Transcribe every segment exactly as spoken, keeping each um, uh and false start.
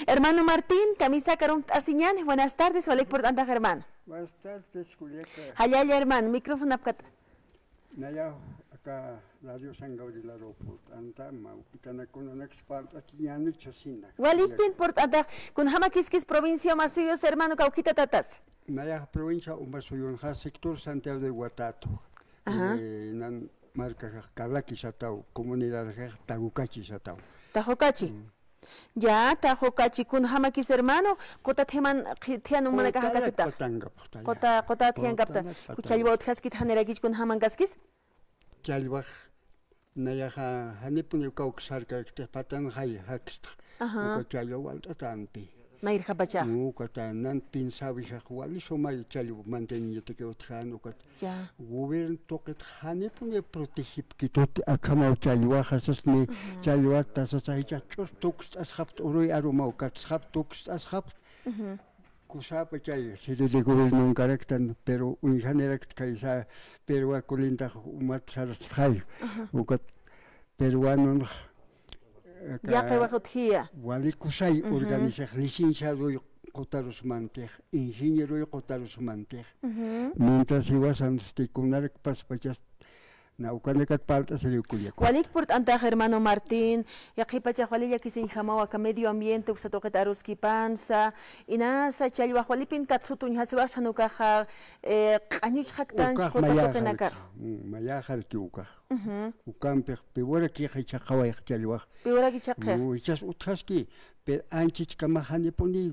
Hermano Martín, kamisaka arumt'asiñäni. Buenas tardes, walik purt'antax, hermano. Buenas tardes, kullaka. Jallalla, hermano, micrófono apkata. Nayax aka Radio San Gabriel aru purt'anta, mä itanakkunanaks parlt'asiñäni chasina. Walipin purt'antax, kunjamäkiskis provincia Omasuyus, hermano, kawkitatatasa. Nayax provincia Omasuyunxa, sector Santiago de Guatato. Ajá. Eh, nan markaxax Kalaki sataw, comunidadxax Tajucachi sataw. Tajucachi. Mm. Ya, Tajucachi, kunjamäkis, hermano, quta thiman, qhi-, thiyan umanakax jakasiptax. Quta, quta thiyankapta. Kuchallwa utjaskit, janirakich kunjamankaskis? Challwax, nayaxa, janipuniw kawksarkaktix, patanxay jakstx. Ajá. Uka challwa walt'atanpi. Nayrjapachax. Ukata nan piensawixax wali sumay challwa mantenimientoki utjan ukat. Ya. Gobierno tuqit janipuni protegipkituti akhamaw challwaxa sasni, ujú, challwata sasa jichhax ch'us tukst'asxapta uruy arumaw katsxapta tukst'asxapta. Ujú. Kusapa chay, siriri gobiernonkaraktan, pero uñjanirakta kaysa, pero wakulintax umat sarastxay. Ajá. Ukat peruanonx, aka, yaqhiwax utjiya. Wali kusay, ujú, organizax, licenciadoy qutarusmantix, ingenieroy qutarusmantix. Ujú. Mientras jiwasan, este, kunarak paspachas, na ukanakat parlt'asiriw kullaku. Walik purt'antax, hermano Martín, yaqhipachax wali llakisiñjamaw aka medio ambiente uksa tuqit aruskipansa, inasa challwax walipin katsut uñjasiwax, jan ukaxa, eh, q'añuchxaktanch quta tuqinakar. Ukax mayaxarki, mm, mayaxarki ukax. Ujú. Ukampix piwarakixa jichhax qhawayxa challwax. Piwarakichhaxa. Mm, jichhas utjaski, pero anchhichkamax janipuni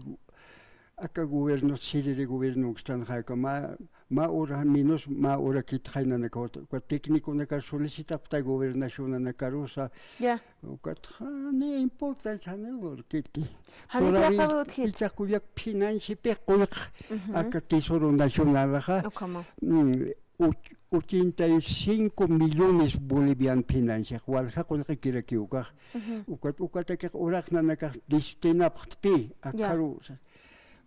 aka gobierno, siriri gobiernonkastanxaka mä, mä ura, menos mä urakitxay nanaka, uka técniconakar solicitapxta gobernacionanakarusa. Ya. Ukatxa ni importancia ni lurkiti. Janipi. Todavía aqawi utjiti. Jichhax kullak financiapix qullq, ujú, aka Tesoro Nacionalaxa. Ukhama. Mm, och-, ochenta y cinco millones bolivian financiax, walja qullqikirakiw ukax. Ujú. Ukat, ukatakix uraq nanakax destinapxtpi, ya, akharu,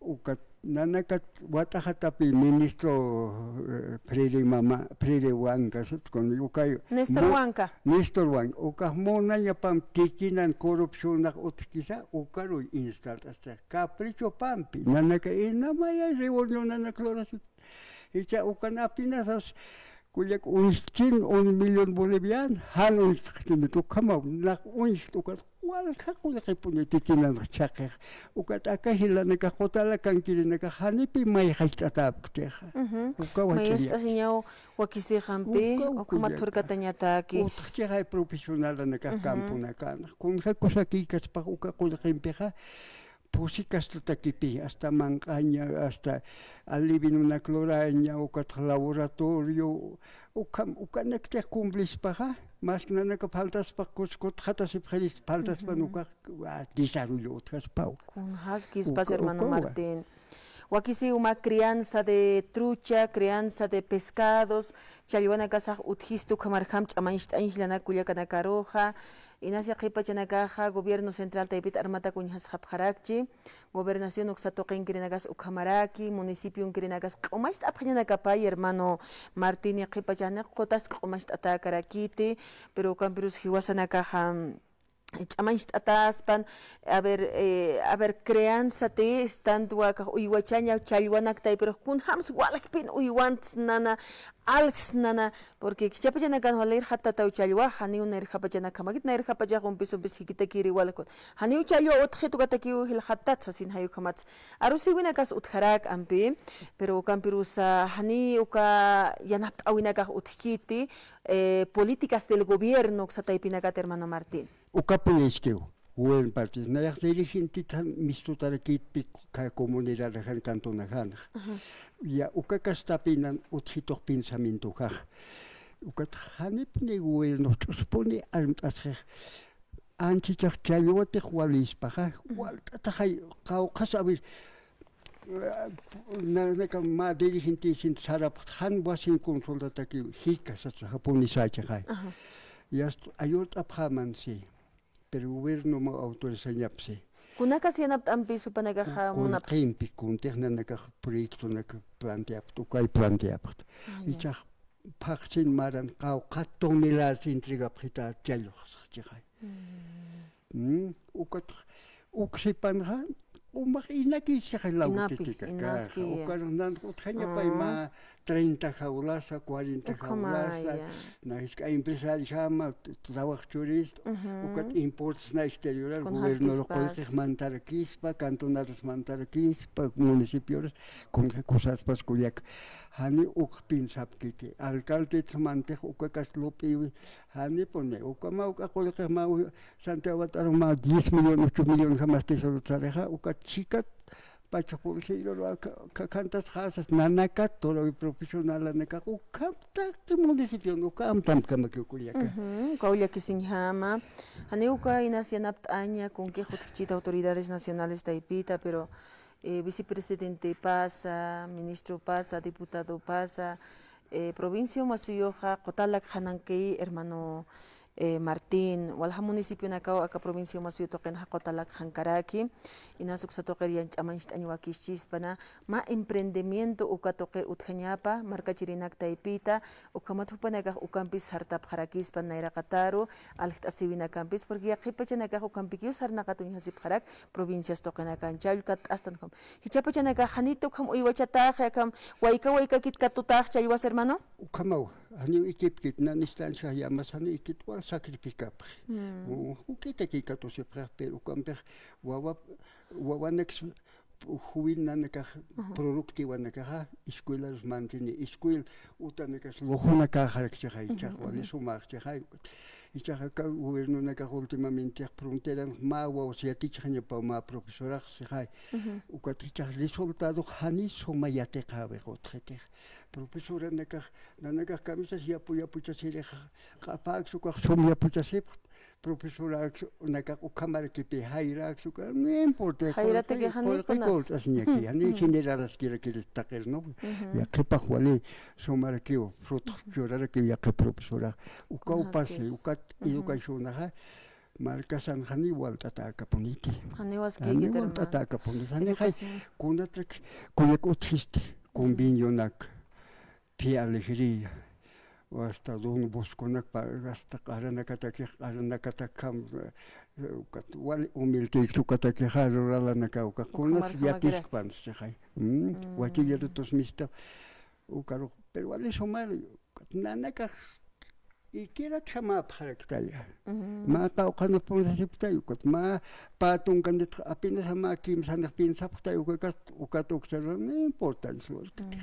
ukat nanakat wat'axatapi ministro, eh, Freire Mama, Freire Huanca, sat, con ukay Néstor Huanca. Néstor Huanca, ukax munañapam tikinan corrupcionax utjkisa, ukaruy instalt'asta, caprichopampi, nanaka inamaya reunión nanak lurasit. Jichha ukan apenas kullak uñst'chin un millón bolivian, jan uñst'xtinit ukhamaw, nax uñst'i ukat walja qullqipuni tikinanx chhaqix. Ukat aka jilanakax qutala kankirinakax janipi mayjacht'atäpktixa. Ujú. Uka wach'aya. Mayjacht'asiñaw wakisixampi, uka, ukhama kullaka. Thurkatañataki. Utjchixay profesionalanakax, ujú, camponakanx. Kunja kusakïkaspax uka qullqimpixa, pusi kastatakipi, hasta manq'aña, hasta alivinonak luraña, ukatxa laboratorio, ukham, ukanaktix cumplispaxa, mas nanaka faltaspax, kus kutxatasipxiris faltaspan, ujú, ukax, ah, desarrollo utjaspaw. Kunjaskispas, uka, hermano ukawa. Martín. Wakisiw mä crianza de trucha, crianza de pescados, challwanakasax utjistu, ukhamarjam ch'amañcht'añ jilanak kullakanakaruxa, inas yaqhip pachanakaxa gobierno central taypit armatak uñjasxapxarakchi, gobernación uksa tuqinkirinakas ukhamaraki, municipionkirinakas q'umacht'apxañanakapay, hermano Martín, yaqhip pachanix qutas q'umacht'atäkarakiti, pero ukampirus jiwasanakaxa, ch'amañcht'ataspan, a ver, eh, a ver, crianzati, estantwa akax uywachaña challwanak taypirux kunjams walkpin uywantsnana, alksnana, porque kichapachanakan walir jatataw challwax, janiw nayrjapachanakjamakit, nayrjapachax umpis umpis jikitakiri walkut. Janiw challwa utjit ukatakiw jiljatat sasin jay ukhamats. Arusiwinakas utjarak ampi, pero ukampirusa janiw uka yanapt'awinakax utjkiti, eh, políticas del gobierno uksa taypinakat, hermano Martín. Ukapuñaskiw, gobierno partido. Nayax dirigentitxa mistutarakitpi, comunidadajan, cantonajanxa. Ajá. Ya, uka kastapinan utjitux pensamientojaxa. Ukat janipuni gobierno ch'uspuni armt'asxix. Anchichax challwatix walispaxa, walt'ataxay qawqhas, a ver, nanaka mä dirigente sinti sarapxta, jan wasin consultatakiw jika sasa japunisächixay. Ajá. Yast ayurt'apxäman si. Pero gobierno mä autorizañapsi. Kunakas yanapt'ampi supanakaxa munapxi. Kullqimpi, kuntix nanakax proyectonak planteapxta, ukay planteapxta. Ah, ya. Ichax phaxsin maran qawqha toneladas entregapxita challwax sasachixay. Mm. Mm, ukatx Uksipanxa, umax inakïchixay lawkititika kaxa, ukarux nanx utjañapay mä treinta jaulasa, cuarenta jaulasa, na jisk'a empresariojama, trabajo churista, ukat importes na exteriorar, gobiernorux qullqix mantarakispa, cantonarus mantarakispa, municipioras, kunja cosaspas kullaka. Jani uk piensapkiti, alcaldetis mantix ukakas lup'iwi, janipuni, ukama uka qullqix mä Santiago Wat'aru mä diez millón, ocho millón jamas tesorot sarixa, uka chikat, pacha bolsillo, ka-, ka-, kantas jasas, nanakat, turawi profesionalanakax, ukham taqi municipion, uka amtamkamakiw kullaka. Ujú, uka ullakisiñjama. Jani uka inas yanapt'aña, kunkix utjchita autoridades nacionales taypita, pero, eh, vicepresidentepasa, ministropasa, diputadopasa, eh, provincia Umasuyuxa qutalakxananki, hermano, eh, Martín, walja municipionakaw aka provincia Umasuyu tuqinxa qutalakxankaraki, inas uksa tuqir yan ch'amañcht'añ wakischispana, mä emprendimiento uka tuqi utjañapa, markachirinak taypita, ukhamat jupanakax ukampis sartapxarakispan nayraqataru, aljt'asiwinakampis, porque yaqhip pachanakax ukampikiw sarnaqat uñjasipxarak, provincias tuqinakan, challwkat t'astan ukham. Jichha pachanakax janit ukham uywachataxi, akham wayka waykakit katutax challwas, hermano? Ukhamaw, janiw ikipkit, nanist'ansa yamas janiw ikit wal sacrificapxi. Mm. U-, juk'itakï katusipxax, pero ukampix wawa, wawanakis juvenil nanakax, productivanakaxa, escuelarus mantini, escuela, utanakas lujonakäxarakchixay, jichhax wali sumäxchixay, ukat. Jichhax aka gobiernonakax últimamente fronteran mä wawas yatichxañapaw mä profesorax sixay. Ukat jichhax resultadox jani suma yatiqäwix utjitix. Profesoranakax, nanakax kamisas yapu yapuchasirix, q'apäksa ukax sum yapuchasipxt, profesoranakax ukhamarakipi jayräksa uka, no importa, qullqi qullqasiñaki, jani generalaskirakirist taqir, ¿no? Yaqhipax wali sumarakiw, fruto churarakiw yaqhip profesorax, ukaw pasi, ukat educacionaxa, markasan janiw walt'atäkapuniti. Janiw walt'atäkapuniti. Janixay, kunatrak kullak utjisti, convenionak, Fe Alegría, o hasta Don Bosconak, pa-, hasta q'aranakatakix, q'aranakatakjam, eh, ukat wali humildeksa ukatakixa, ruralanakaw ukax, kunas yatiskpan sixay. Mm, wakillarutus mista, ukarux, pero wali sumari, nanakax ikiratjamäpxaraktaya. Mä qawqhanix piensasipktay, ukat mä pä tunkanitx apenas mä kimsanix piensapxtay, ukakas, ukat uksaru, no importa, ukat.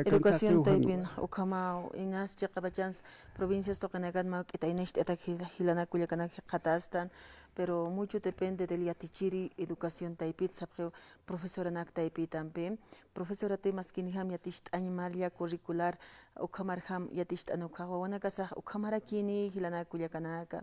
Educación taypin, ukhamaw, inas chiqapachans, provincias tuqinakan mä k'ita inacht'atak jil-, jilanak kullakanak jikxatastan, pero mucho depende del yatichiri educación taypit, sapxiw profesoranak taypitampi. Profesorati maskinjam yaticht'añ malla curricular, ukhamarjam yaticht'an ukhax wawanakasax ukhamarakini jilanaka kullakanaka.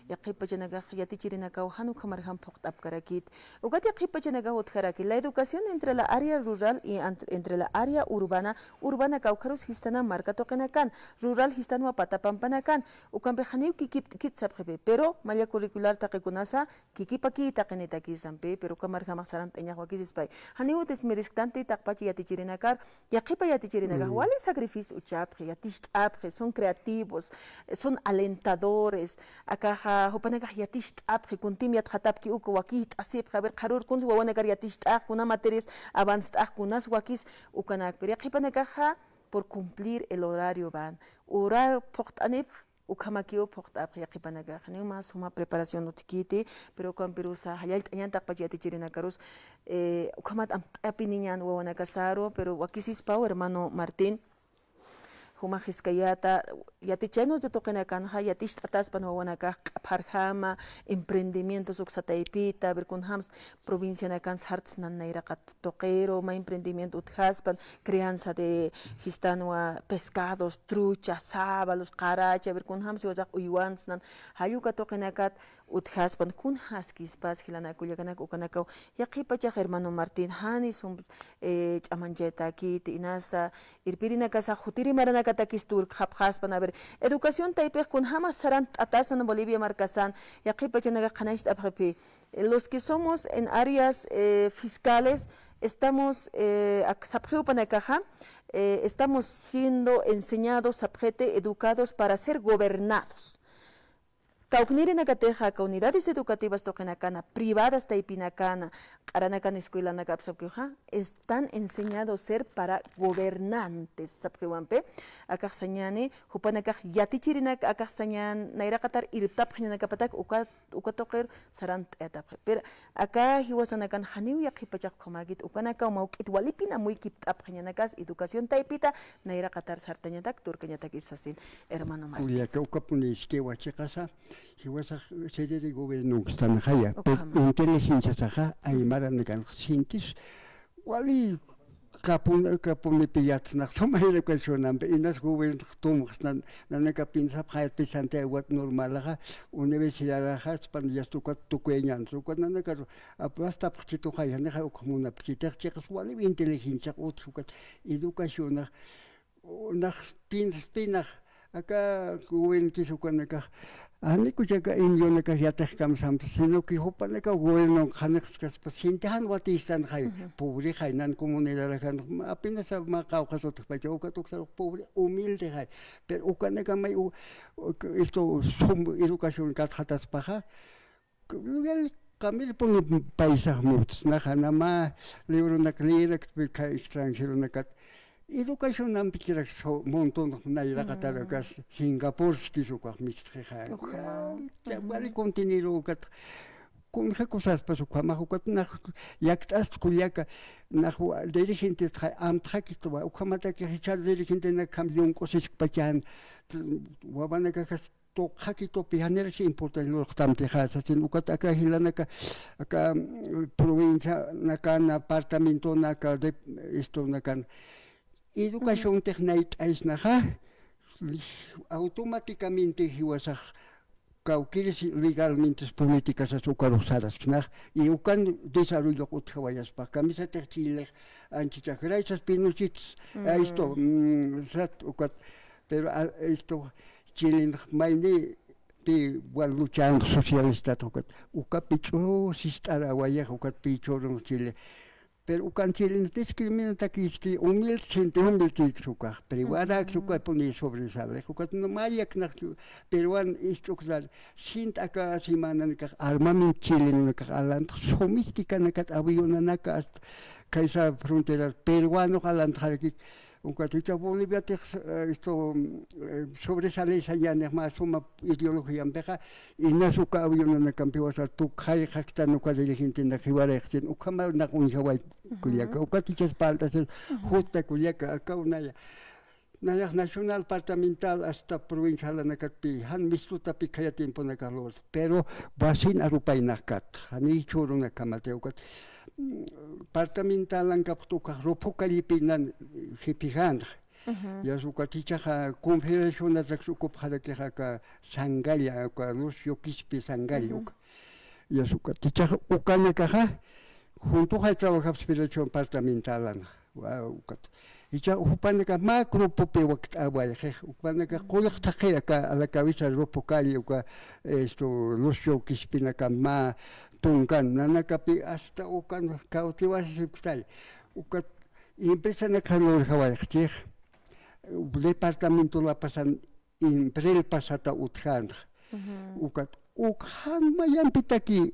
Yaqhip pachanakax yatichirinakaw jan ukhamarjam phuqt'apkarakit. Ukat yaqhip pachanakax utjaraki. La educación entre la área rural y ant-, entre la área urbana, urbana kawkharus jistana marka tuqinakan, rural jistanwa pata pampanakan. Ukampi janiw kikipt'kit sapxipi, pero malla curricular taqikunasa, kikipaki taqinitakisampi, pero ukhamarjamax sarant'añax wakisispay. Janiw desmerezcanti taqpacha yatichirinakar, yaqhipa yatichirinakax wali sacrificio uchapxi, yaticht'apxi, son creativos, son alentadores, akaxa jupanakax yaticht'apxi, kuntim yatxatapki uka wakit'asipxi, a ver, qharür kuns wawanakar yaticht'ax, kuna materias avanzt'ax, kunas wakis ukanak, pero yaqhipanakaxa por cumplir el horario van, horario phuqt'anipx, ukhamakiw phuqt'apxi yaqhipanakax, janiw mä suma preparación utjkiti, pero ukampirusa jallallt'añan taqpach yatichirinakarus, eh, ukhamat amt'apiniñan wawanakasaru, pero wakisispaw, hermano Martín, jumax jiskayäta, yatichanu tuqinakanxa, yaticht'ataspan wawanakax q'apharjama, emprendimientos uksa taypita, a ver, kunjams provincianakan sartsnan nayraqat tuqiru, mä emprendimiento utjaspan, crianza de jistanwa pescados, trucha, sábalos, qaracha, a ver, kunjams jiwasax uywantsnan, jall uka tuqinakat utjaspan, kunjaskispas, jilanaka kullakanak ukanakaw, yaqhipachax hermano Martín, jani sum, eh, ch'amanchaytakiti, inasa, irpirinakasax jutiri maranakatakis turkxapxaspan, a ver, educación taypix kunjamas sarantt'atasnan Bolivia markasan, yaqhipachanakax qhanañcht'apxipi, eh, los que somos en áreas, eh, fiscales, estamos, eh, ak-, sapxiw panakaxa, eh, estamos siendo enseñados, sapxiti, educados para ser gobernados. Kawknirinakatixa aka unidades educativas tuqinakana, privadas taypinakana, q'aranakan escuelanakap sapkixa, están enseñados ser para gobernantes, sapxiwampi, akax sañani, jupanakax yatichirinak, akax sañan, nayraqatar irptapxiñanakapatak, uka, uka tuqir sarant'ayatapxi. Pero aka jiwasanakan janiw yaqhipachax ukhamäkit, ukanakaw mawk'it walipina muykipt'apxiñanakas, educación taypita, nayraqatar sartañatak, turkañatak sasin, hermano Martín. Kullaka ukapuni iskiwa chiqasa, jiwasax sede de gobierno ukstanxaya, pero inteligenciasaxa aymaranakan sintis wali kapun, kapunipi yatsnax suma educacionampi, inas gobiernox tumxsnan, nanaka piensapxayatpi Santiago normalaxa, universidadaxa, España, ukat tukuyañan, ukat nanaka aplastapxchituxay, janixa ukx munapkitix, chiqas wali inteligenciax utji, ukat educacionax, nax pienspi nax, aka gobiernotis ukanakax, janiw kuchaka indionakax yatix kamsamta, sino que jupanakaw gobiernon qhanixchkaspa, sinti jan watistanxay, pobrexay, nan comunidadax jan, apenas mä qawqhas utjpacha, ukat uksarux pobre, humildexay, pero ukanaka may u-, u-, esto, sum educación katxataspaxa, Kamil puni paisax mutsnaxa, nama libronak leeraktpi extranjeronakat. Educacionampikirak so-, montón nayraqatar ukas Singapur siskis ukax michtxixa. Wali contenido ukat. Kunja cosaspas ukhamax ukat nax yakt'ast kullaka, nax wa-, dirigentesxa amtxakitwa, ukhamatakix jichha dirigentenak kham yunk'usiskpachan, wawanakax tuqhakitupi janirax importancia lurqtamtixa, sasin ukat aka jilanaka, aka, mm, provincianakan, apartamentonaka, de, estonakan, educaciontix nayt'aysnaxa, automáticamente jiwasax kawkïris legalmente políticasas ukarux sarasknax, y ukan desarrollox utjawayaspa, kamisatix Chilex anchita, gracias Pinochet, a esto, mm, sat, ukat, pero, a, esto, Chilenx mayni, pi wal luchanx socialistat ukat, uka pich'u sist'arawayax ukat pichurun Chile. Pero ukan Chilen discriminatakiski, humilde, sinti humilde ukax, pero warak ukapuni sobresale, ukat no mayak nax, pero wan isch'uklar, sinti aka semananakax armamento chilenonakax alantax, sumist'ikanakat avionanaka hasta kaysa frontera peruano alantaxaraki, Ukat jichha Boliviatix, eh, esto, eh, sobresale sañänix mä suma ideologiampixa, inas uka avionanakampiwasa tukxayxaktan uka dirigentenak jiwarayxchin, ukhamaw nax uñjaway kullaka. Ukat jichhas parlt'asir, justa kullaka, akaw naya. Nayax nacional, departamental, hasta provincialanakatpi, jan mistutapi khaya tiemponakax lurtx. Pero wasin arupaynax kat, janiy chhürunakamati ukat. Mm, departamental ankapxta ukax Ruphu Callepi nan jipijänx. Yas ukat jichhaxa confederacionatraksa ukupxarakix aka Sangalla, uka Lucio Quispe Sangalla uka. Yas ukat jichhaxa ukanakaxa juntuxay trabajapxta federación departamentalana. Wa-, ukat. Jichha jupanakax mä grupopi wakt'awayxix, jupanakax qullq thaqhir aka a la cabeza Ruphu Calle, uka, esto, Lucio Quispinakam mä tunkan, nanakapi hasta ukan cautivarasipktay. Ukat empresanakxa lurjawayxchix, departamento La Pazan Imprelpa sata utjänxa. Ukat, uk jan mayampitaki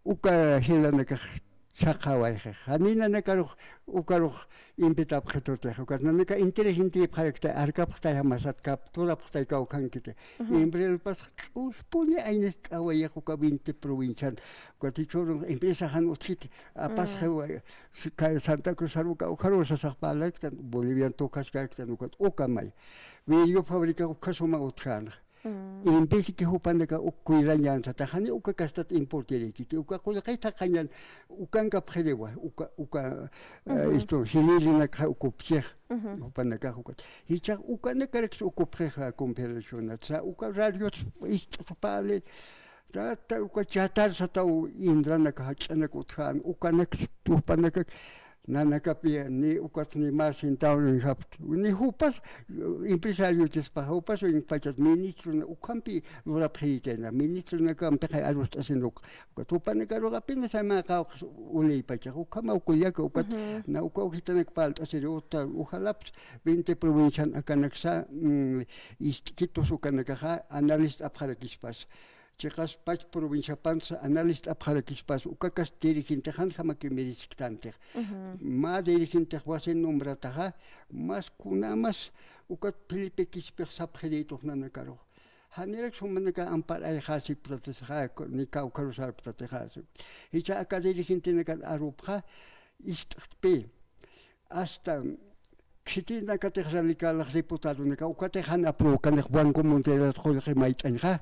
uka jilanakax saqawayxix. Janiy nanakarux, ukarux invitapxitutix. Ukat nanaka inteligentipxarakta, arkapxtayjama sat, capturapxtay kawkhankiti. Imprelpas ch'uspuni aynist'awayix uka veinte provincian. Ukat jichhürux empresa jan utjiti, apasxiwa, Santa Cruz aruka, ukharuw sasax parlaktan, Bolivian tukaskaraktan, ukat uka may. Vidrio fábrica uka suma utjänxa. En vez de que jupanaka uk cuidañän sata, jani uka kastat importirikiti, uka qullqi thaqhañan, ukankapxiriwa, uka, uka, eh, esto, jilïrinakxa ukupchix, jupanakax ukat. Jichhax ukanakaraksa ukupxixa confederacionat, sa uka radiot ist'sa parlir, ta, ta, uka chatar sataw indranaka jach'anak utjän, ukanaks, jupanakak, nanakapi, ni ukat ni mä centavo uñjapxta. Ni jupas, eh, empresariotispaxa, jupas uñjpachat ministrona, ukhampi lurapxiritayna, ministronakampixay arust'asin uk. Ukat jupanakarux apenas mä qawqhas ulïpachax, ukhamaw kullaka, ukat, na uka ujitanak parlt'asiri, uta, ujalaps, veinte provincian akanaksa, mm, ist'ikitus ukanakaxa, analist'apxarakispas. chiqaspach provinciapansa analist'apxarakispas, ukakas dirigentix janjamakiw mereciktantix. Mä dirigentix wasin nombrataxa, mas kunamas ukat Felipe Quispix sapxirïtux nanakarux. Janirak jumanakax ampar ayxasiptatixä, ni kawkharusarptatixä. Jichha aka dirigentenakan arupxa, ist'xtpï. Hasta khitinakatix radicalax diputadonaka, ukatix jan apruwakanix Banco Mundialat qullqi mayt'añxa,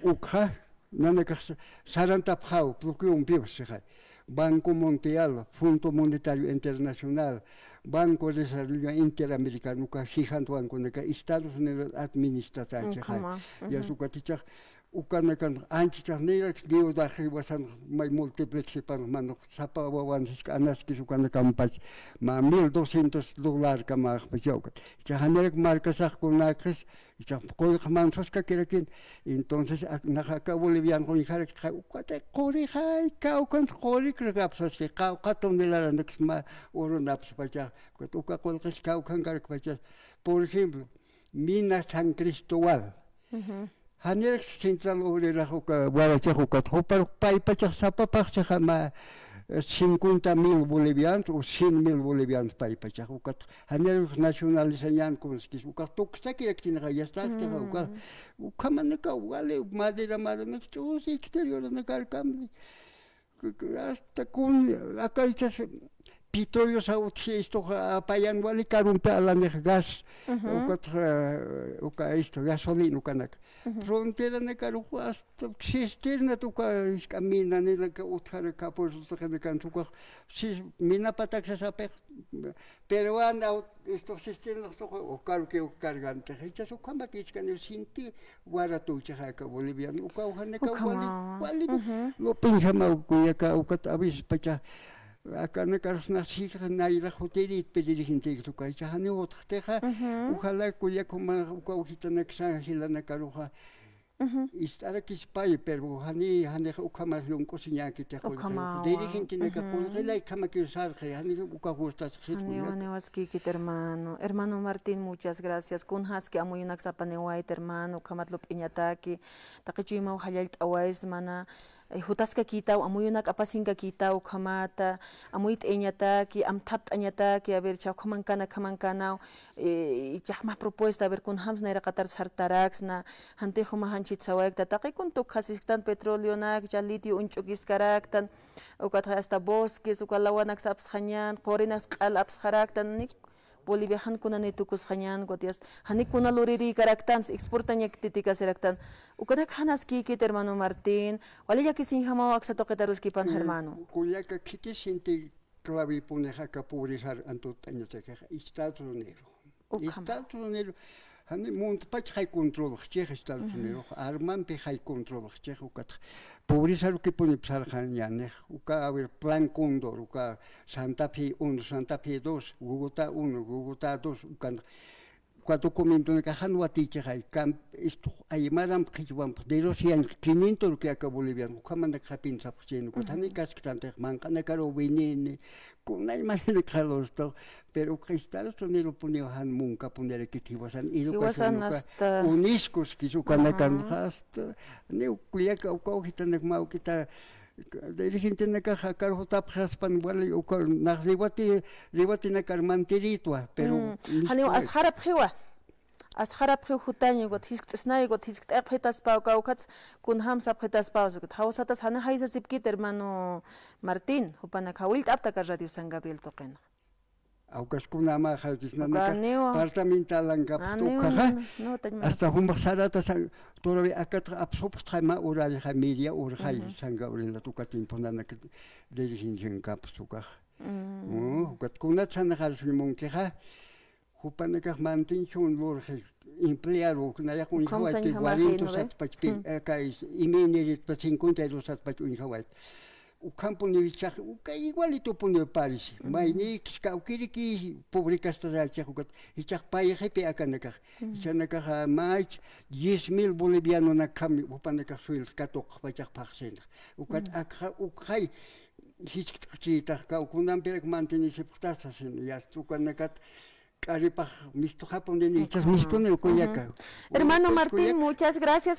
ukxa, nanakax sa-, sarantapxäw, bloqueompiw sixay. Banco Mundial, Fondo Monetario Internacional, Banco de Desarrollo Interamericano, uka gigante banconaka Estados Unidos administratächixay. Ukhama. Yas ujú. Ukatichax, ukanakan anchichax nirak deudax jiwasan may multiplixipan manux sapa wawan sisk'anaskis ukanakampach mä mil doscientos dólarkamaxpach ukat. Jichhax janirak markasax kunakis, jichhax qullqi mansuskakirakïn. Entonces, ak-, nax aka bolivianx uñjaraktxa, ukatay qurixay, kawkhansa qurikrakapsaski, qawqha toneladanak mä urunapspacha, ukat uka qullqis kawkhankarakpacha. Por ejemplo, mina San Cristóbal. Ujú. Janirak Central Obrerax uka warachax ukat, juparux paypachax sapa phaxchaxa mä, eh, cincuenta mil bolivianos o cien mil bolivianos paypachax ukat, janirak nacionalizañän kunskis, ukax tukstakiraktinaxa, yastaxtixa, ukax, ukhamanakaw wali madera maranakch'us exterioranakarkampi. Hasta kun, aka jichhas petróleo sawtji, esto, apayan wali karumpi alanix gas, ujú, ukat, eh, uka, esto, gasolina ukanak. Ujú. Fronteranakarux hasta cisternat uka jisk'a mina ninaka utjara, kapursutaqinakan ukax, sis, mina patak sasapix, peruana, esto, cisternas tuqi, ukarukiw cargantix. Jichhas ukhamak jisk'aniw sinti waratuchixay aka boliviano, ukaw janaka wali, ukhama, wali, ujú, lupinjamaw kuyaka, ukat a veces pacha, akanakarus nax sija nayra jutirïtpi dirigentix uka, jichha janiw utjtixa, ujú, ojalá kuyak juma ukaw jitanaksa jilanakaruxa, ujú, ist'arakispay, pero jani, janix ukhamas llunk'usiñäkitix, ukhamawa, dirigentenaka, ujú, qullqi laykamakiw sarxi, jani uka gustasxit. Janiw, kullaka. Janiw askïkit, hermano. Hermano Martín, muchas gracias. Kunjaski amuyunaksa apaniwayta, hermano, ukhamat lup'iñataki, taqi chuymaw jallallt'awaysma, mana, eh, jutaskakïtaw, amuyunak apasinkakïtaw, ukhamata, amuyt'ayañataki, amthapt'añataki, a ver, jichha ukhamankana, ukhamankanaw, eh, jichhax mä propuesta, a ver, kunjams nayraqatar sartaraksna, jantix juma janchit sawaykta, taqi kun tukjasisktan, petróleonak, jichha litio uñch'ukiskaraktan, ukatxa hasta bosques, uka lawanaksa apsxañän, qurinaksa q'al apsxaraktan, ni Bolivia jan kunani tukusxañän, ukat yasta, jani kuna lurirïkaraktan, exportañaktitikasiraktan. Ukanak jan askïkit, hermano Martín, wali llakisiñjamaw aksa tuqitaruskipan, eh, hermano. Kullaka, khitis sinti clavepunix aka pobrezar antut'añatakixa, Estados Unidos. Ukhama. Estados Unidos, jani muntpach jay controlxchix Estados Unidos, armampi jay controlxchix, ukatx pobrezarukipuniw sarxañänix, uka, a ver, Plan Cóndor, uka Santa Fe uno, Santa Fe dos, Bogotá uno, Bogotá dos, ukan, uka documentonakax jan watïchixay, kam, esto, aymaramp qhichwamp, de los cien, quinientos que aka boliviano, ukhamanakxa piensapxchïn, ukat jani kasktantix, manq'anakaruw vinini, kunaymanini qhalurtu, pero uka Estados Unidos puniw jan munkapunirakiw jiwasan, jiwasan educación, uka hasta UNESCO skis ukanakanxa, hasta, ni kullaka, ukaw jitanak mä ukita, dirigentenakax akar jutapxaspan wali uka nax riwati, riwatinakar mantirïtwa, pero, mm, janiw asxarapxiwa. Asxarapxiw jutaña, ukat jiskt'snay, ukat jiskt'ayapxitaspa, uka, ukats kunjams sapxitaspa, ukat jawsatas jani jaysasipkit, hermano Martín, jupanak jawillt'apta aka Radio San Gabriel tuqinxa. Awkas kunamaxarakis nanaka, uka niwa, departamental ankapxta, ah, niwa, ukaxa, niwa, niwa, todavía hasta jumax sarata san, todavía akatxa apsupxtxay mä urarixa, media urxay, ujú, San Gabriel tuka tiempo nanaka dirigenciankapxta ukaxa. Mm. Mm, ukat kunat sanaxarsuñ munkixa, jupanakax mantenchun lurxi, empleado, nayax uñjawaytix cuarenta satpachpi, mm, aka imineritpa cincuenta y dos satpach uñjawayt. Ukhampuniw jichhax, uka igualitupuniw parece. Mm. Maynïkis kawkïriki pobre kastayächix ukat, jichhax payxipi akanakax. Mm. Jichhanakaxa maych diez mil bolivianonakjam jupanakax sueldo katuqpachax phaxsinxa. Ukat, mm, akxa, ukxay, jiskt'xchïtax, kaw kunampirak mantenisipxtasa, sin, yast ukanakat, k'aripax mistuxapunini, jichhas mistuniw kullaka. Ujú. Hermano Martín, muchas gracias.